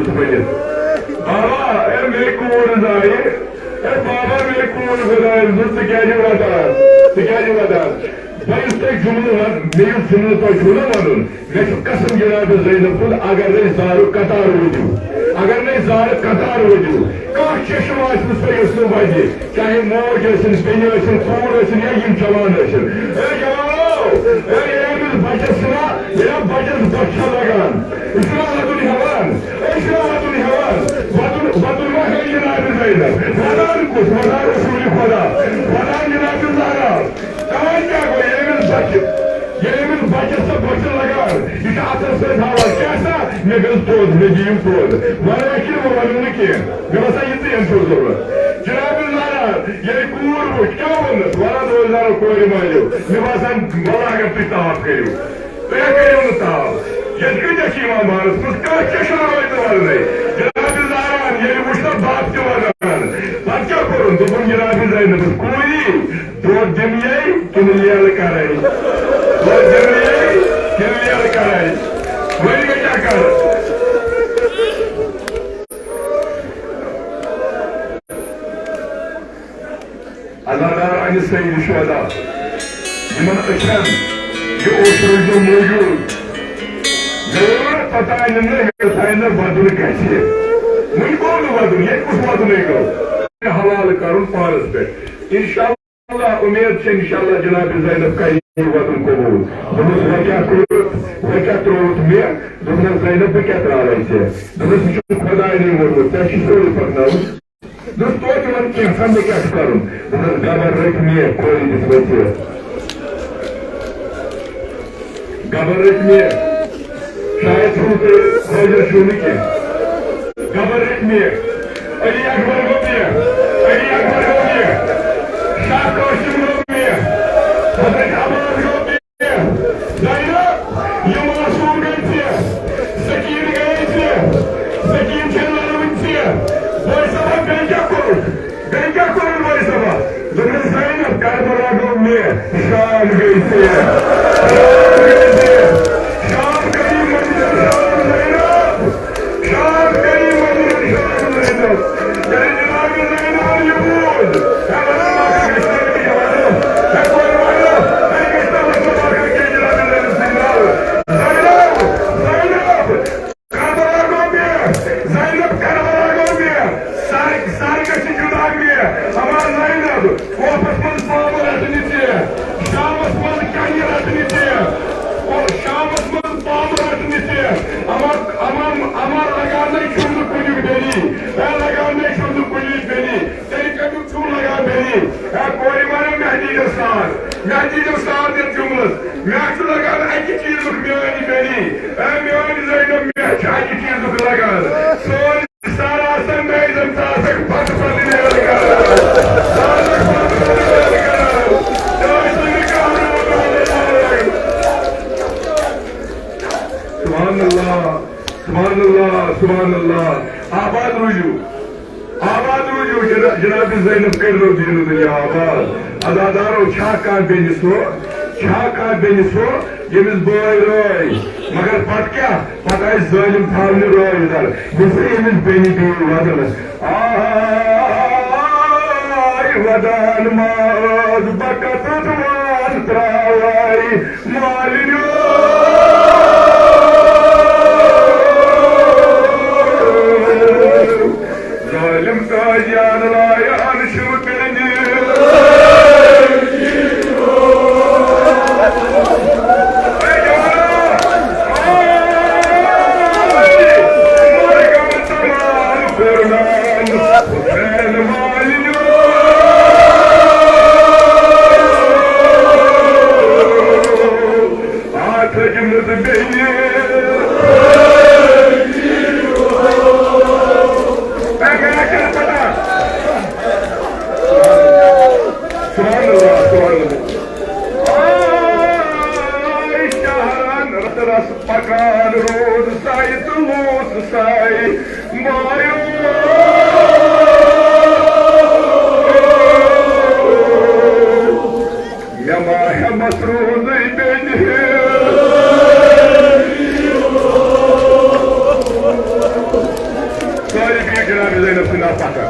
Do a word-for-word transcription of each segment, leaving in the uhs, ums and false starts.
ؤنِتھ۔ بابا، اے مےٚ کوٗر زایہِ، اے بابا، مےٚ کوٗر زایہِ، ژٕ کیٛازِ ودان؟ ژٕ کیٛازِ ودان؟ بہٕ یُس تۄہہِ جملہٕ وَن-، مےٚ یُس جملہٕ تۄہہِ چھُو نہ وَنُن، مےٚ چھُ قسم جناب زینب ہُنٛد، اگر نَے زارُک قطار وٲتِو، اگر نَے زارُک قطار وٲتِو، کانٛہہ چشمہٕ آسہِ نہٕ سۄ یۄس نہٕ وَجہِ، چاہے موج ٲسِن، بیٚنہِ ٲسِن، کوٗر ٲسِن یا یِم جوان ٲسِن۔ اے جوانو، اے ییٚلہِ أمِس بَچَس چھِنہ، ییٚلہِ بَچَس بۄچھِ چھےٚ لَگان، یہِ چھُنہ وَدُن ہٮ۪وان، أسۍ چھِنہ وَدُن ہٮ۪وان، وَدُن، وَدُن ما ہیٚیہِ جناب زینب؟ وَدان کُس؟ وَدان رسول خدا، وَدان جناب زہرا۔ تَوَے کیٛاہ گوٚو، ییٚلہِ أمِس بَچہِ، ییٚلہِ أمِس بَچَس سۄ بۄچھِ لَگان، یہِ چھُ اَتھَس سۭتۍ ہاوان، کیٛاہ سا، مےٚ گٔژھ دۄد، مےٚ دِیِو دۄد۔ وَنان کِنہٕ بہٕ وَنو نہٕ کینٛہہ؟ مےٚ باسان، یہِ تہِ أمۍ سُنٛد ضروٗرت۔ جناب زہرا، ییٚلہِ کوٗر وٕچھ، کیٛاہ ووٚنُس؟ وَنان اوس زہرا کورِ مالیو، مےٚ باسان، بَلاغت تُہۍ تاپھ کٔرِو۔ تُہۍ کٔرِو نہٕ تاپھ۔ ییٚتہِ کۭتیٛاہ چھِ یِوان بارَس منٛز؟ کانٛہہ کیٛاہ چھُنہٕ روزنہٕ وَلنَے؟ جناب زہرا، ییٚلہِ وٕچھ نہ بَب تہِ وَنان، پَتہٕ کیٛاہ کوٚرُن؟ دوٚپُن، جناب زینبَس، کوٗری، دۄد دِمہٕ یے کِنہٕ لیلہٕ کَرَے؟ دۄد دِمہٕ یے کِنہٕ لیلہٕ کَرَے؟ وۄنۍ گٔے کیٛاہ کَرٕ؟ عزادار انہِ سید شہدا، یِمن أچھن یہِ اوس روٗزمُت موجود۔ مےٚ ووٚن نہ توٚتام نہٕ یوٚتام نہٕ وَدُن گژھِ۔ وۄنۍ گوٚو نہٕ وَدُن، ییٚتہِ کُس وَدُنٕے گوٚو؟ حوالہٕ کَرُن پانَس پٮ۪ٹھ۔ انشاءاللہ، اُمید چھِ، انشاءاللہ، جناب زینب کَرِ یہِ وَدُن قبوٗل۔ دوٚپمَس، وۄنۍ کیٛاہ کوٚرُتھ؟ وۄنۍ کیٛاہ ترٛووُتھ مےٚ؟ دوٚپنَس، زینب، بہٕ کیٛاہ ترٛاوَے ژےٚ؟ دوٚپنَس، یہِ چھُ خۄداے نٕے ووٚنمُت، ژےٚ چھُے سورُے پَکناوُن۔ دوٚپُس، توتہِ وَن کینٛہہ، سا مےٚ کیٛاہ چھُ کَرُن؟ دوٚپنَس، گبر رٔٹۍ مےٚ، کورِ دِژ وَژھِ۔ گبر رٔٹۍ مےٚ۔ شاید چھُو تُہۍ حٲضِر چھُو نہٕ کینٛہہ۔ گبر رٔٹۍ مےٚ۔ علی اکبر گوٚو مےٚ۔ علی اکبر گوٚو مےٚ۔ شاہ قاسم گوٚو مےٚ۔ حضرت عباس گوٚو مےٚ۔ زینب، یہِ معصوم گٔے ژےٚ، سکیٖن گٔے ژےٚ، سکیٖن چھےٚ لَلوٕنۍ ژےٚ۔ بٲے صٲبا، بیٚیہِ کیٛاہ کوٚرُتھ؟ بیٚیہِ کیٛاہ کوٚرُتھ بٲے صٲبا؟ دوٚپمَس، زینب، کربلا گوٚو مےٚ، شام گٔے ژےٚ، شام گٔے ژےٚ، شام کٔرِو مٔنزِل شام زینب۔ شاد کٔرِو وزیٖر شاد زینب۔ ییٚلہِ جناب زینب یہِ بوٗز، ہے وَنان، ما کر گژھِ نہٕ یہِ وَنُن۔ ہے کورِ وَنو، ہے گژھِ نہٕ وَنُن، ما کر کینٛہہ جناب زینب سٕنٛدِ ناوٕ۔ زینب، زینب، کربلا گوٚو مےٚ۔ زینب، کربلا گوٚو مےٚ۔ سارِ، سارِ گژھِ جُدا مےٚ۔ اما زینب، کوفس منٛز پامہٕ رٹنہِ ژےٚ، شامس منٛز کنہِ رٹنہِ ژےٚ، او، شامس منٛز پامہٕ رٹنہِ ژےٚ۔ اما، اما، اما لگانے چھُم نہٕ کُنیُک بیٚنی، اے لگانے چھُم نہٕ کُنِچ بیٚنی، تیٚلہِ کَمیُک چھُم لگان بیٚنی؟ اے کورِ وَنو مہدی دستار، مہدی دستار دِتھ جُملس، مےٚ چھُ لگان اَکہِ چیٖزُک میٛانہِ بیٚنی، اے میٛانہِ زینب، مےٚ چھُ اَکہِ چیٖزُک لگان۔ سون سارا آسان مےٚ زن ژٕ آسکھ بتہٕ پتہٕ نیران کران۔ ژٕ آسکھ بتہٕ پتہٕ نیران کران۔ ژٕ آسکھ نہٕ کانٛہہ روٗد روٗد کران۔ سبحان اللہ، سبحان اللہ، سبحان اللہ۔ آباد روٗزِو، آباد روٗزِو، جنا-، جناب زینب کٔرِو دیٖنُ دُنیا آباد۔ عزادارو، چھا کانٛہہ بیٚنہِ سُہ، چھا کانٛہہ بیٚنہِ سُہ، ییٚمِس بٲے رٲے، مگر پتہٕ کیٛاہ؟ پتہٕ آسہِ ظٲلِم تھاونہِ رٲے در، یُس نہٕ ییٚمِس بیٚنہِ پیٚیہِ وَدُن۔ آے وَدان ماز بَکَتَس وان ترٛاوَے مالِنیو۔ ظٲلِم قٲضیان لایان چھِو بیٚنہِ۔ جناب زینب سٕنٛدِ ناوٕ پتھر۔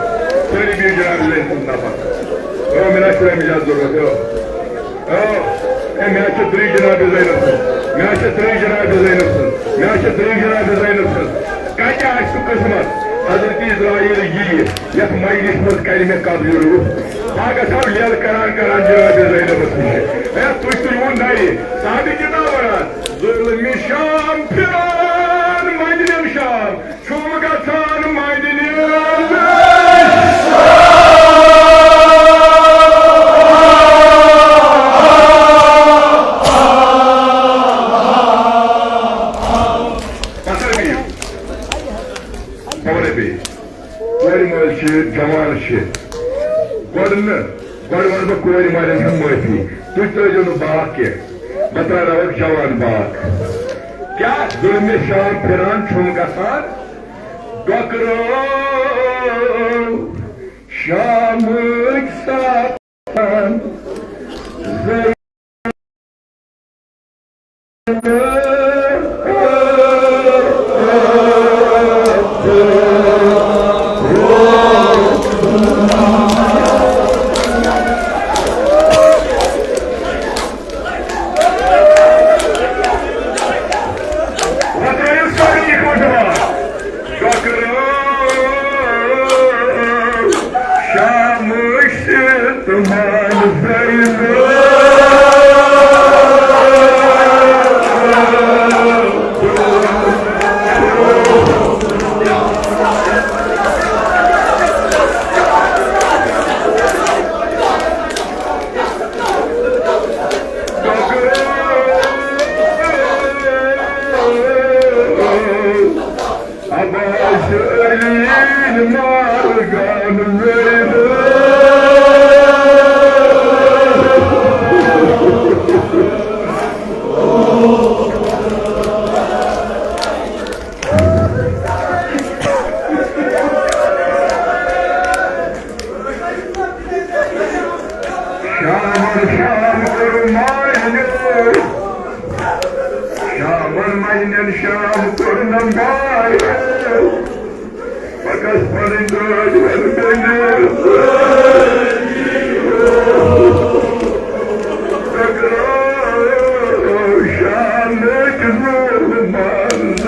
سٲری بِہِو جناب زینب سٕنٛدِ ناوٕ پتھر۔ او، مےٚ نہ چھُ اَمہِ جادٕ ضروٗرت، او۔ او، اے، مےٚ چھُ درٕے جناب زینب سٕنٛز۔ مےٚ چھُ درٕے جناب زینب سٕنٛز۔ مےٚ چھُ درٕے جناب زینب سٕنٛز۔ کَتہِ آسہِ سُہ قٕسمت؟ حضرت عزرائیل یِیہِ، یَتھ مجلِس منٛز کَرِ مےٚ قبضہٕ روٚف۔ بہٕ گژھٕ ہا لیل کران کران جناب زینبَس نِش۔ اے، تُہۍ تُلوُن نَرِ، صاحبِ کِتاب وَنان، ظُلمِ شام پھِران مَنٛجنٮ۪ن شام۔ چھُم گژھان مدنہِ۔ پتھر بِہِو۔ خبرے بیٚیہِ۔ کورِ مٲلۍ چھِ، جوان چھِ۔ گۄڈٕ نہٕ، گۄڈٕ وَنہٕ بہٕ کورِ مالٮ۪ن ہٕنٛز معٲفی۔ تُہۍ ترٛٲوزیٚو نہٕ باغ کینٛہہ۔ بہٕ ترٛاوناوَکھ جوان باغ۔ کیٛاہ ظُلمِ شام پھِران چھُم گژھان؟ ڈۄکرو شامٕکۍ ساتن زٲیِتھ۔ وۄنۍ ترٲیِو سٲری اِکوَٹہٕ وار۔ ڈۄکرو شامٕچ تہٕ منظر۔ عباس علی مارگان زینب۔ شامن شام کوٚر ماینو، شامن ماینن شام کوٚر نہ ماینو۔ پگس پنٕنۍ گٲڑۍ ورٕ بیٚیہِ۔ ٹکراو شامٕکۍ ظُلمن۔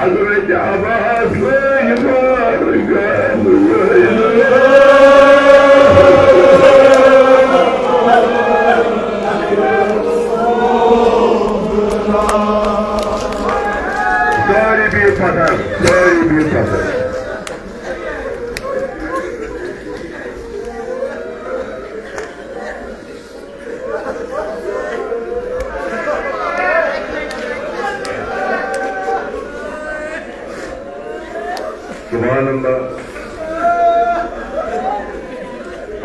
حضرت عباس لٲگۍ مارگن۔ سٲری بِہِو پتھر، سٲری بِہِو پتھر۔ سبحان اللہ۔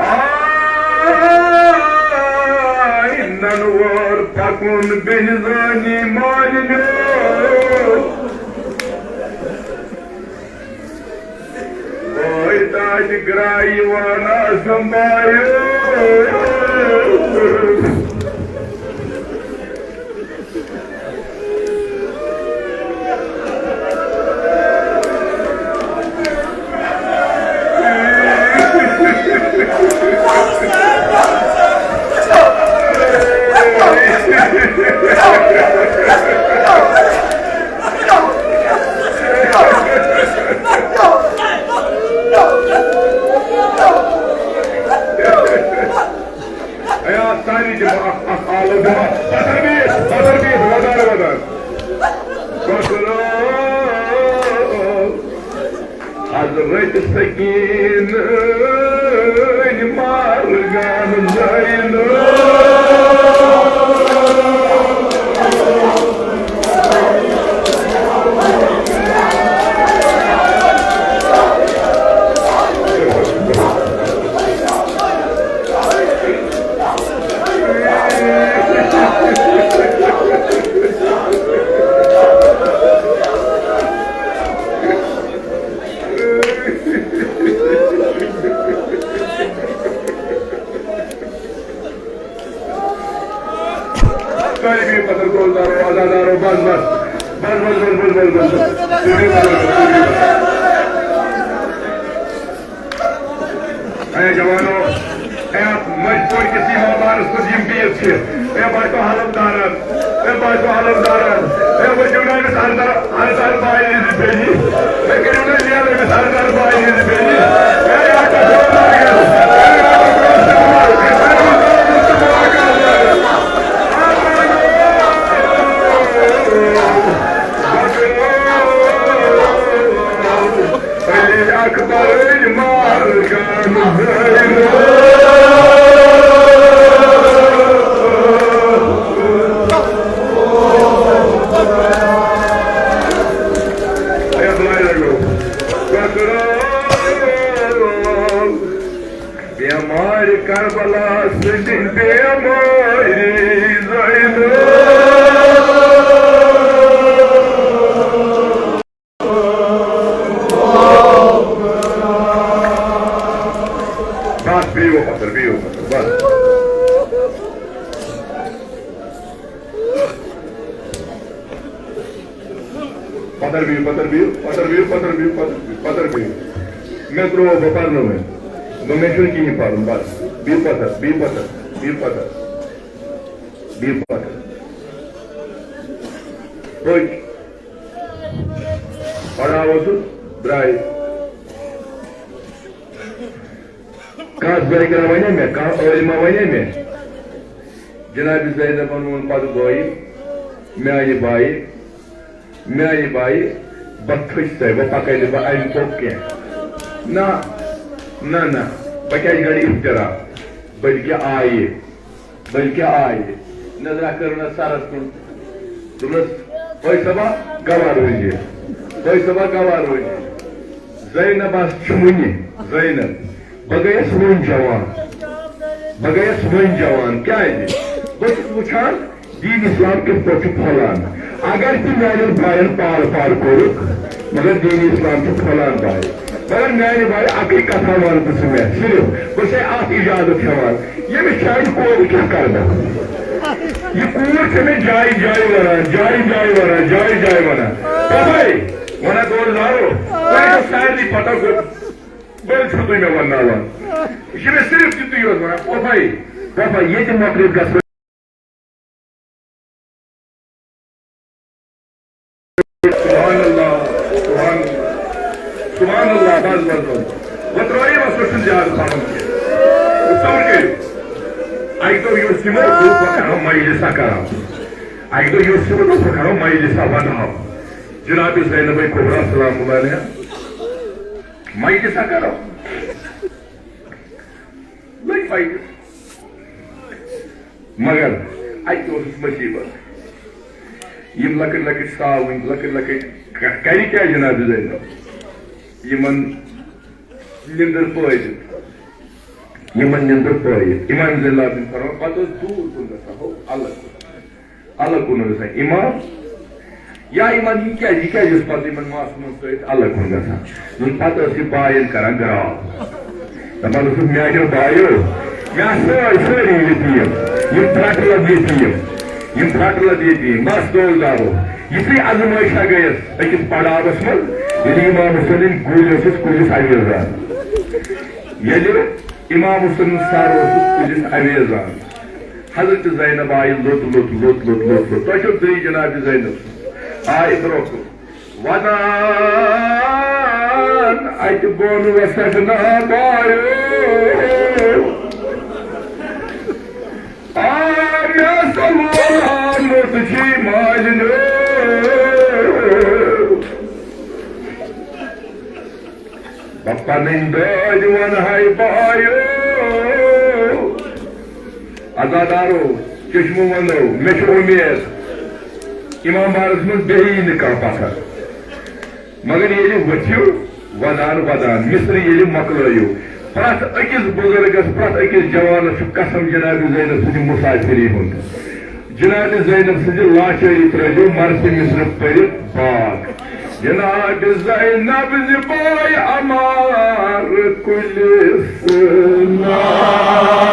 آے ننور پکُن بیٚنہِ زٲنی مالِنیو۔ وٲے تاج گرٛایہِ وانا سمبایو۔ اے، آ، ساری دِمو اکھ، اکھ آلو دِمو۔ پتھر بیٖٹھ، پتھر بیٖٹھ، ودان، ودان۔ پتھر حضرت سکیٖنٕنۍ مارگن زینب۔ گولدارو، عزادارو، بس، بس۔ بس، بس، بس۔ اے جوانو، اے مجبور کِس یِمن بارس منٛز یِم بِہِتھ چھِ۔ اے بچو حلف دارن، اے بچو حلف دارن، اے بچو میٲنِس اردر، اردر بایہِ ہٕنٛزِ بیٚنہِ۔ اے کٔرِو نہٕ لیل أمِس اردر بایہِ ہٕنٛزِ بیٚنہِ۔ اے اکھ اکھ اے اکھ اکھ علی اکبر مارکان زینو۔ بیمار کربلا سٕنٛدِ بیمٲری زینو۔ بس، بِہِو پتھر، بِہِو پتھر، بس۔ پتھر بِہِو، پتھر بِہِو، پتھر بِہِو، پتھر بِہِو، پتھر بِہِو، پتھر بِہِو۔ مےٚ ترٛوو، بہٕ پرنہٕ وۄنۍ۔ دوٚپ، مےٚ چھُنہٕ کِہیٖنۍ پرُن، بس۔ بِہِو پتھر، بِہِو پتھر، بِہِو پتھر، بِہِو پتھر۔ پٔکۍ۔ پڑھاو اوسُس، درٛاے۔ کانٛہہ ذٲکرا وَنیا مےٚ، کانٛہہ عٲلمہ وَنیا مےٚ؟ جناب زینبن ووٚن پتہٕ بٲیہِ، میانہِ بایہِ، میانہِ بایہِ، بہٕ تھٔچ تۄہہِ، بہٕ پکے نہٕ بہٕ امہِ پوٚک کینٛہہ۔ نہ، نہ، نہ، بہٕ کیازِ گڑٕ افترا؟ بلکہِ آیہِ۔ بلکہِ آیہِ۔ نظرا کٔرٕن سرس کُن۔ دوٚپنس، "فٲیض صٲبا، گواہ روٗزِ۔ فٲیض صٲبا، گواہ روٗزِ۔" زینب آس چھُ وُنہِ۔ زینب۔ بہٕ گٔیَس وُنہِ جوان۔ بہٕ گٔیَس وُنہِ جوان۔ کیٛازِ؟ بہٕ چھُس وُچھان، دین اسلام کِتھ پٲٹھۍ چھُ پھۄلان۔ اگر تہِ میانٮ۪ن باین پار پار کوٚرُکھ، مگر دین اسلام چھُ پھۄلان باے۔ مگر میانہِ باے اکٕے کتھا وَن ژٕ مےٚ صرف، بہٕ چھسے اتھ اجازت ہٮ۪وان، ییٚمِس چانہِ کورِ کیٛاہ کرٕ بہٕ؟ یہِ کوٗر چھےٚ مےٚ جایہِ جایہِ ونان، جایہِ جایہِ ونان، جایہِ جایہِ ونان۔ پوٚزے ونان گوٚو زارو، تۄہہِ چھو سارنٕے پتہ گوٚو، بٔلۍ چھِو تُہۍ مےٚ ونناوان۔ یہِ چھِ مےٚ صرف تِتُے یوت ونان، پوٚزے، پوٚزے، ییٚتہِ مۄکلِتھ گژھِ۔ سبحان اللہ، سبحان اللہ، سبحان اللہ، بس، بس، بس۔ وۄنۍ ترٛٲیِو وۄنۍ، سُہ چھُنہٕ زیادٕ پَرُن کینٛہہ۔ تصور کٔرِو، اَکہِ دۄہ یُس یِمو دوٚپ، وۄنۍ کَرو مجلسا کَرو۔ اَکہِ دۄہ یُس یِمو دوٚپ، وۄنۍ کَرو مجلسا وَنہو۔ جناب زینب کبریٰ سلام اللہ علیہا، مجلسا کَرو۔ لٔگۍ مجلس۔ مگر اَتہِ اوسُس مصیبت۔ یِم لۄکٕٹۍ لۄکٕٹۍ ژاوٕنۍ، لۄکٕٹۍ لۄکٕٹۍ ک-، کَرِ کیٛاہ جناب زینب؟ یِمن نِندٕر پٲوِتھ۔ یِمن نِندٕر پٲوِتھ۔ امام زین العابدین فرماوان، پتہٕ اوس دوٗر کُن گژھان، ہو، الگ کُن۔ الگ کُن اوس گژھان۔ امام، یا یِمن یہِ کیٛازِ، یہِ کیٛازِ اوس پتہٕ یِمن معصوٗمن سۭتۍ الگ کُن گژھان؟ یِم پتہٕ ٲس یہِ باین کران گراو۔ دپان اوسُکھ، میانیو بایو، مےٚ آسہٕ سٲرۍ، سٲری یتیٖم، یِم ترٛٹہٕ لد یتیٖم، یِم ترٛٹہٕ لد یتیٖم، بس دول دارو۔ یِتھُے ازمٲیشا گٔیَس أکِس پڑاوس منٛز، ییٚلہِ امام حسینٕنۍ گُلۍ ٲسِس کُلِس اویزان۔ ییٚلہِ امام حسینُن سر اوسُس کُلِس اویزان۔ حضرت زینب آیہِ لوٚت، لوٚت، لوٚت، لوٚت، لوٚت، لوٚت۔ تۄہہِ چھو دٕے جناب زینب۔ آیہِ برونٛہہ کُن۔ ودان اتہِ بۄن وسکھ نا بایو۔ آ، مےٚ سا لولمُت چھُے مالِنیو۔ بہٕ پنٕنۍ دٲدۍ ونہٕ ہاے بایو۔ عزادارو، چشمہٕ ونو، مےٚ چھِ اُمید، امام بارس منٛز بیٚیہِ یی نہٕ کانٛہہ پتھر۔ مگر ییٚلہِ ؤتھِو، ودان ودان، مصرِ ییٚلہِ مۄکلٲیِو، پرٛٮ۪تھ أکِس بُزرگس، پرٛٮ۪تھ أکِس جوانس چھُ قسم جناب زینب سٕنٛدِ مُسافِری ہُنٛد۔ جناب زینب سٕنٛزِ لاچٲری ترٲوزیو مرثِ مصرِ پٔرِتھ باگ۔ جناب زینب زِ بٲے عمار کُلِس نار۔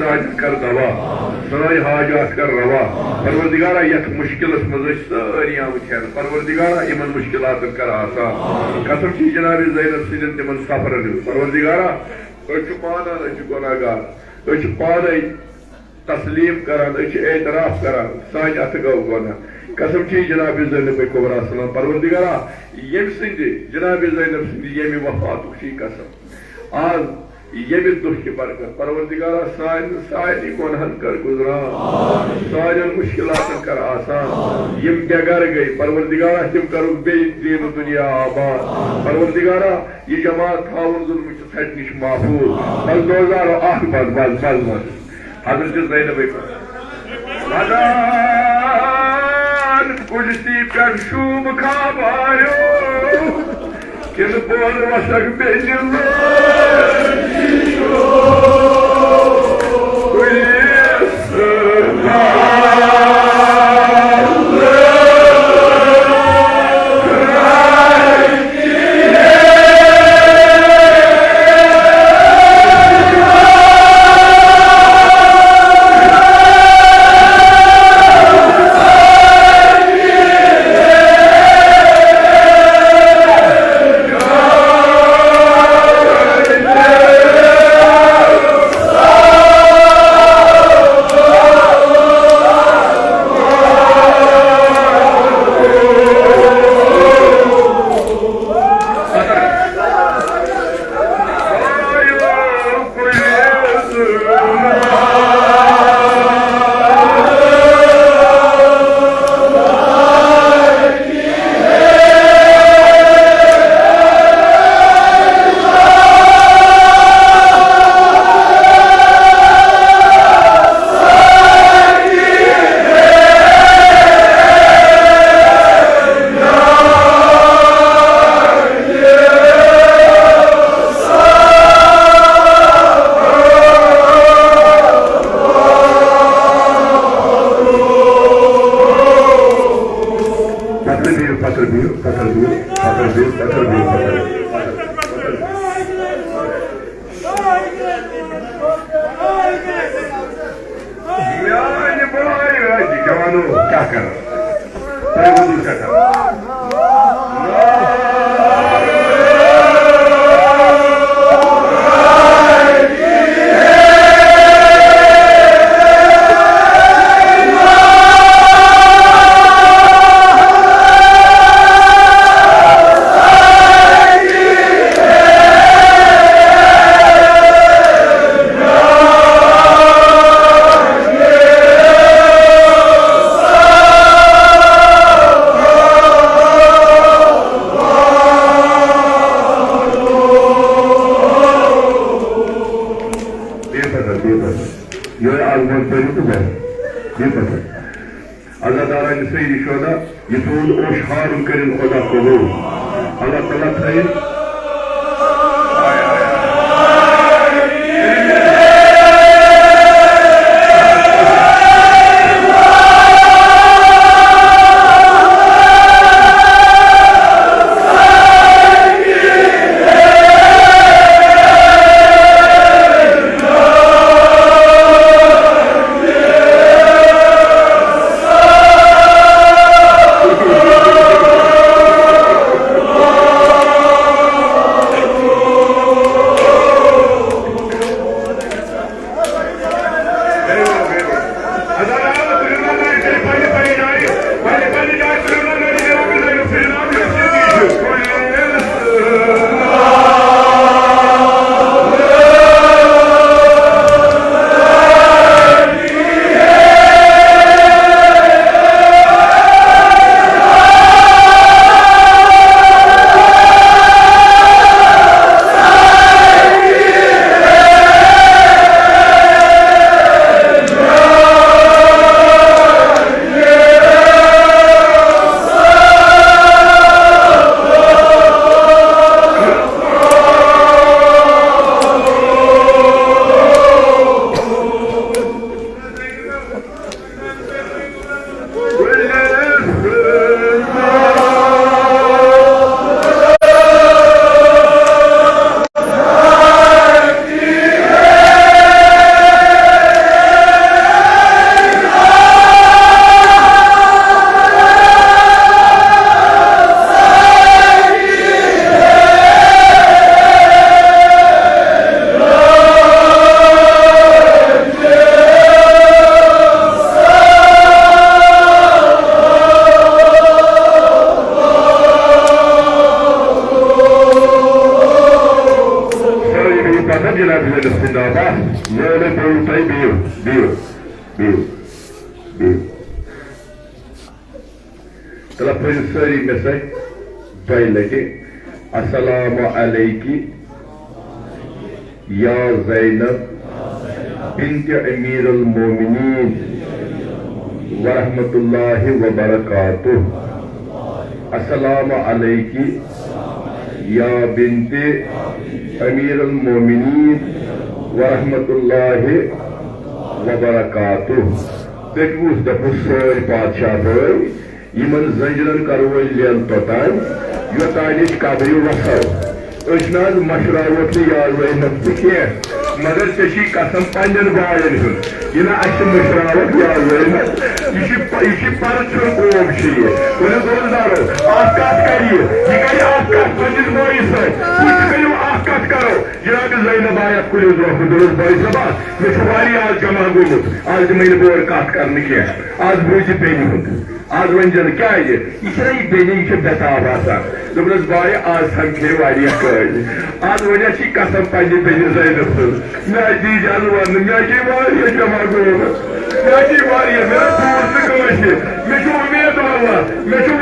حاجت کر دوا، سٲنۍ حاجات کر روا۔ پروردگارا، یتھ مشکلس منٛز أسۍ سٲری آمٕتۍ ہٮ۪نہٕ، پروردگارا، یِمن مشکلاتن کر آسان۔ قسم چھِ جناب زینب سٕنٛدٮ۪ن تِمن سفرن ہُنٛد۔ پروردگارا، أسۍ چھِ پانہٕ، أسۍ چھِ گۄناہ گار، أسۍ چھِ پانے تسلیم کران، أسۍ چھِ اعتراف کران، سانہِ اتھٕ گوٚو گۄناہ۔ قسم چھِ جناب زینب کبریٰ سلام۔ پروردگارا، ییٚمہِ سٕنٛدِ، جناب زینب سٕنٛدِ ییٚمہِ وفاتُک چھُ یہِ قسم۔ آز ییٚمہِ دۄہ کہِ برکت، پروردگارا، سانہِ سارنٕے گۄنہن کر گُزران، سانٮ۪ن مُشکِلاتن کر آسان۔ یِم بے گرٕ گٔے، پروردگارا، تِم کرُکھ بیٚیہِ دیٖن و دُنیا آباد۔ پروردگارا، یہِ جماعت تھاوُن ظُلمہٕ چہِ ژھٹہِ نِش محفوٗظ۔ بس دوزارو اکھ بس، بس، بس، بس۔ حضرت زینب۔ ودان کُلسی پٮ۪ٹھ شوٗب خواب آیو، کِنہٕ بۄن وسکھ بیٚنہِ لٲج؟ پتھر بِہِو، پتھر بِہِو، پتھر بِہِو، پتھر بِہِو، پتھر بِہِو، پتھر بِہِو۔ میانہِ بایہِ، جوانو، کیٛاہ کرو؟ تۄہہِ ووٚنوٕ سٮ۪ٹھاہ۔ بے پتہ، بے پتہ۔ یہوے آز برونٛہہ پٔرِو تہٕ بس۔ بے پتہ۔ عزادارانہِ سیدِ شہدا، یہِ تُہُنٛد اوش ہارُن کٔرِن خۄدا قبوٗل۔ اللہ تعالیٰ تھٲیِن۔ تلہ پٔرِو سٲری مےٚ سۭتۍ دۄیہِ لٹہِ، السلام علیکی یا زینب بنت امیر المومنین ورحمۃ اللہ وبرکاتہ۔ السلام علیکی یا بنت امیر المومنین ورحمۃ اللہ وبرکاتہ۔ تٔتۍ وُچھ دپُس سٲرۍ پادشاہ بٲے، یِمن زنجیرن کرو أسۍ لیل توٚتام، یوٚتام أسۍ قبرِ وسو۔ أسۍ نہ حظ مشراوتھ نہٕ یاروے نفسہٕ کینٛہہ، مگر ژےٚ چھی قسم پننٮ۪ن باین ہُنٛد، یہِ نہ اَسہِ مشراوتھ یاروے نفسہٕ۔ یہِ چھِ پ-، یہِ چھِ پرٕ ژھیوٚن قوم چھِ یہِ۔ ؤلِو دوستدارو، اکھ کتھ کرِ یہِ، یہِ کرِ اکھ کتھ پننِس بٲیِس سۭتۍ، تُہۍ تہِ کٔرِو اکھ کتھ کرو۔ جناب زینب آیت کُلِس برونٛہہ کُن، دوٚپُس، بٲے صٲبا، مےٚ چھُ واریاہ آز جمع گوٚمُت، آز دِمے نہٕ بہٕ اورٕ کتھ کرنہٕ کینٛہہ، آز بوٗزِ بیٚنہِ ہُنٛد۔ آز ؤنۍ زٮ۪نہٕ کیٛازِ؟ یہِ چھَنہ یہِ بیٚنہِ، یہِ چھِ بے تاب آسان۔ دوٚپنَس، "بایہِ، آز سَمکھے واریاہ کٲلۍ۔ آز وَنہِ اَسہِ یہِ قسم پنٛنہِ بیٚنہِ زینب سٕنٛز۔ مےٚ حظ دی اِجازت وَننہٕ، مےٚ حظ چھے واریاہ جمع گوٚمُت۔ مےٚ حظ چھے واریاہ، مےٚ حظ بوٗز نہٕ کٲنٛسہِ۔ مےٚ چھُ اُمید واللہ، مےٚ چھُ